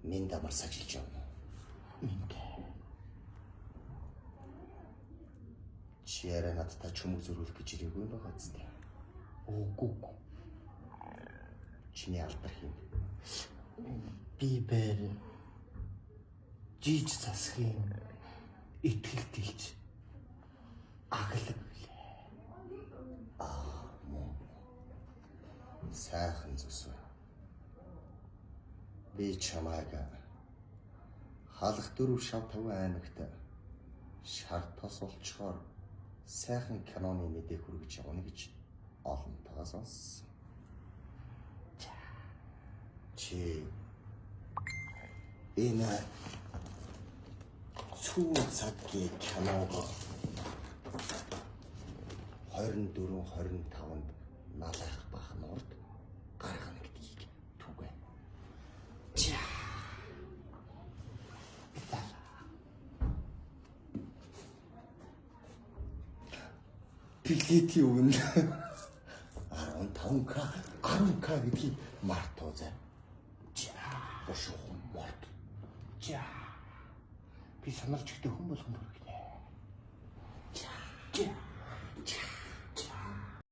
Минь дамар сажилж явна. Минь. Чи яриа надтай чөмөг зөрүүлэх гэж ирээгүй юм байгаа зү. Үгүй. Чиний алдар хийм. Би бэр жиж засхийн итгэл тэлж аглаг билээ. Аа мөн. Сайхан зүс байна. Би чамайг халах 4 шав 5 аймагт шар тос олчхоор сайхан киноны мэдээ хүргэж явна гэж олонтойгоо сонссон. Чи энэ цүүн цагийн киног 24 25-нд налайх бах нурд гаргана гэдгийг түгэ. За. Билетийн үнэ 15к 10к гэдгийг мартуу зай. За. Бушуухан морд. За. Би санарч өгдөө хүн болгонд хүргэнэ. За. За.